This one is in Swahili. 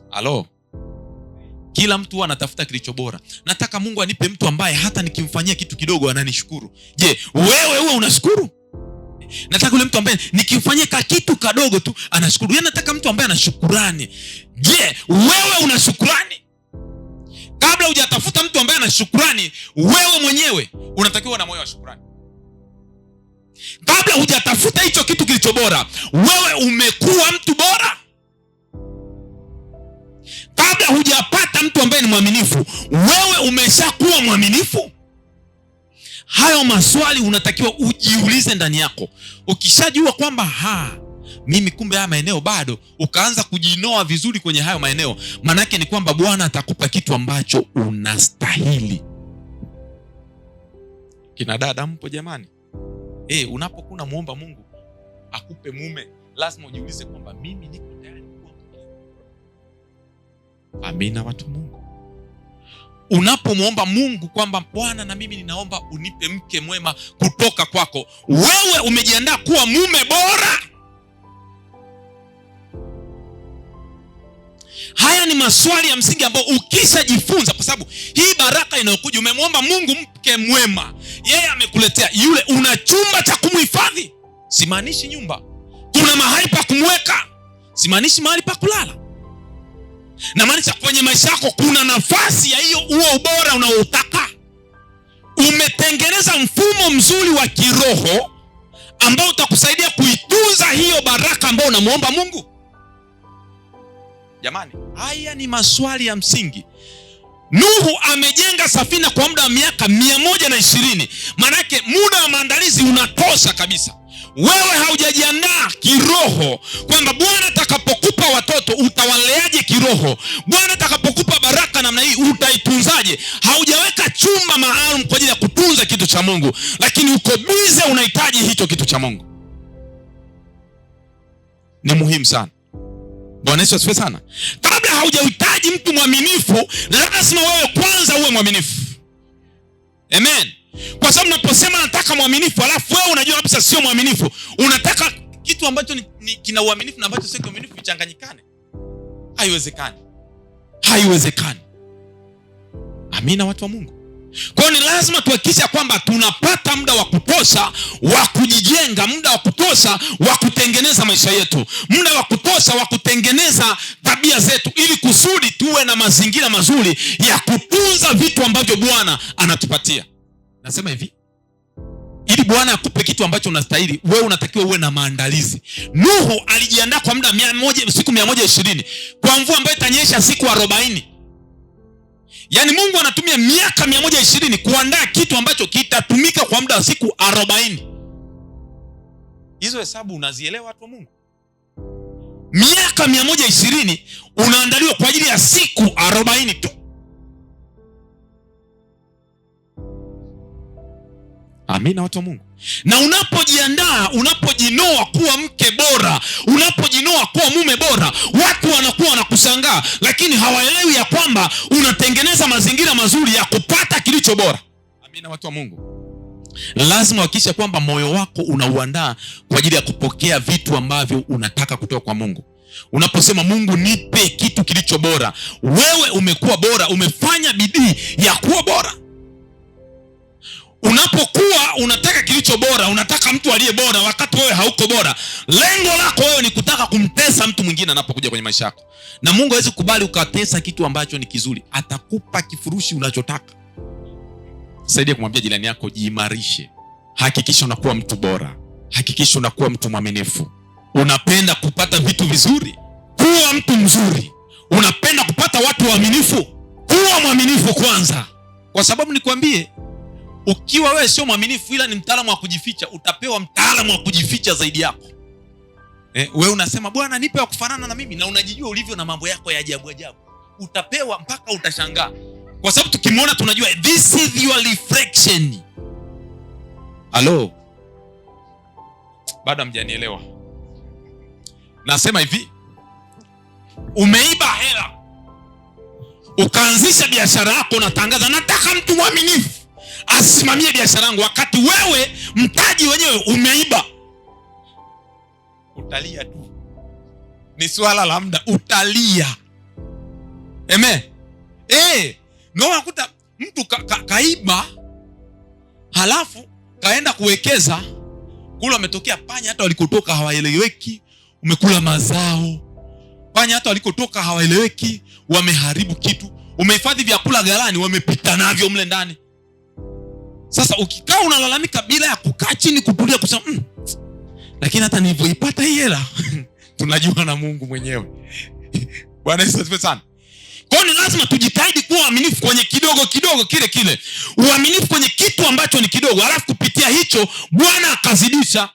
Halo, kila mtu anatafuta kilicho bora. Nataka Mungu anipe mtu ambaye hata nikimfanyia kitu kidogo ananishukuru. Je, wewe huwa unashukuru? Nataka yule mtu ambaye nikimfanyia kitu kadogo tu anashukuru. Yaani nataka mtu ambaye ana shukurani. Je, wewe una shukurani? Kabla hujatafuta mtu ambaye ana shukurani, wewe mwenyewe unatakiwa na moyo wa shukurani. Kabla hujatafuta hicho kitu kilicho bora, wewe umekuwa mtu bora. Kabla hujapata mtu ambaye ni mwaminifu, wewe umeshakuwa mwaminifu. Hayo maswali unatakiwa ujiulize ndani yako. Ukishajua kwamba mimi kumbe haya maeneo bado, ukaanza kujinoa vizuri kwenye hayo maeneo, manake ni kwamba Bwana atakupa kitu ambacho unastahili. Kina dada mpo jamani? Unapokuwa unamuomba Mungu akupe mume, lazima ujiulize kwamba mimi niko tayari kuwa mke. Amina watu Mungu. Unapomwomba Mungu kwamba Bwana, na mimi ninaomba unipe mke mwema kutoka kwako, wewe umejiandaa kuwa mume bora? Haya ni maswali ya msingi ambayo ukishajifunza, kwa sababu hii baraka inayokuja, umemwomba Mungu mke mwema, yeye amekuletea yule, una chumba cha kumhifadhi. Simaanishi nyumba, kuna mahali pa kumweka, simaanishi mahali pa kulala. Namaanisha kwenye maisha yako kuna nafasi ya hiyo, huo ubora unaoutaka. Umetengeneza mfumo mzuri wa kiroho ambao utakusaidia kuitunza hiyo baraka ambayo unamuomba Mungu. Jamani, haya ni maswali ya msingi. Nuhu amejenga safina kwa muda wa miaka 120. Maanake muda wa maandalizi unatosha kabisa. Wewe haujajiandaa kiroho kwamba Bwana atakapokupa watoto utawaleaje kiroho, Bwana atakapokupa baraka namna hii utaitunzaje. Haujaweka chumba maalum kwa ajili ya kutunza kitu cha Mungu, lakini uko bize unahitaji hicho kitu cha Mungu. Ni muhimu sana. Bwana Yesu asifiwe sana. Kabla haujahitaji mtu mwaminifu, lazima wewe kwanza uwe mwaminifu. Amen. Kwa sababu unaposema nataka mwaminifu, alafu wewe unajua kabisa sio mwaminifu, unataka kitu ambacho ni kina uaminifu na ambacho sio kiaminifu vichanganyikane. Haiwezekani. Haiwezekani. Amina watu wa Mungu. Kwa hiyo ni lazima tuhakikishe kwamba tunapata muda wa kutosha wa kujijenga, muda wa kutosha wa kutengeneza maisha yetu, muda wa kutosha wa kutengeneza tabia zetu, ili kusudi tuwe na mazingira mazuri ya kutunza vitu ambavyo Bwana anatupatia. Nasema hivi, ili Bwana akupe kitu ambacho unastahili, wewe unatakiwa uwe na maandalizi. Nuhu alijiandaa kwa muda siku 120 kwa mvua ambayo itanyesha siku 40. Yaani Mungu anatumia miaka 120 kuandaa kitu ambacho kitatumika kwa muda wa siku 40. Hizo hesabu unazielewa watu wa Mungu? Miaka 120 unaandaliwa kwa ajili ya siku 40 tu. Amina watu wa Mungu. Na unapojiandaa, unapojinoa kuwa mke bora, unapojinoa kuwa mume bora, watu wanakuwa wanakushangaa, lakini hawaelewi ya kwamba unatengeneza mazingira mazuri ya kupata kilicho bora. Amina watu wa Mungu. Lazima uhakikishe kwamba moyo wako unauandaa kwa ajili ya kupokea vitu ambavyo unataka kutoka kwa Mungu. Unaposema Mungu nipe kitu kilicho bora, wewe umekuwa bora, umefanya bidii ya kuwa bora. Unapokuwa unataka kilicho bora, unataka mtu aliye bora wakati wewe hauko bora, lengo lako wewe ni kutaka kumtesa mtu mwingine anapokuja kwenye maisha yako. Na Mungu hawezi kukubali ukatesa kitu ambacho ni kizuri. Atakupa kifurushi unachotaka. Saidia kumwambia jirani yako, jiimarishe. Hakikisha unakuwa mtu bora. Hakikisha unakuwa mtu mwaminifu. Unapenda kupata vitu vizuri? Kuwa mtu mzuri. Unapenda kupata watu waaminifu? Kuwa mwaminifu kwanza. Kwa sababu nikwambie, ukiwa wewe sio mwaminifu ila ni mtaalamu wa kujificha, utapewa mtaalamu wa kujificha zaidi yako. Wewe unasema Bwana nipe wa kufanana na mimi, na unajijua ulivyo na mambo yako ya ajabu ajabu. Utapewa mpaka utashangaa. Kwa sababu tukimwona tunajua this is your reflection. Halo? Bado hamjanielewa. Nasema hivi, umeiba hela, ukaanzisha biashara yako, unatangaza nataka mtu mwaminifu asimamie biashara yangu, wakati wewe mtaji wenyewe umeiba. Utalia tu, ni swala la muda, utalia. Amen. Ndio unakuta mtu kaiba halafu kaenda kuwekeza kule, wametokea panya hata walikotoka hawaeleweki, umekula mazao. Panya hata walikotoka hawaeleweki, wameharibu kitu. Umehifadhi vyakula ghalani, wamepita navyo mle ndani. Sasa ukikaa unalalamika bila ya kukaa chini kutulia kusema lakini hata nilivyoipata hii hela tunajua na Mungu mwenyewe. Bwana Yesu asifiwe sana. Kwa hiyo ni lazima tujitahidi kuwa waaminifu kwenye kidogo kidogo kile kile, uaminifu kwenye kitu ambacho ni kidogo, alafu kupitia hicho Bwana akazidisha.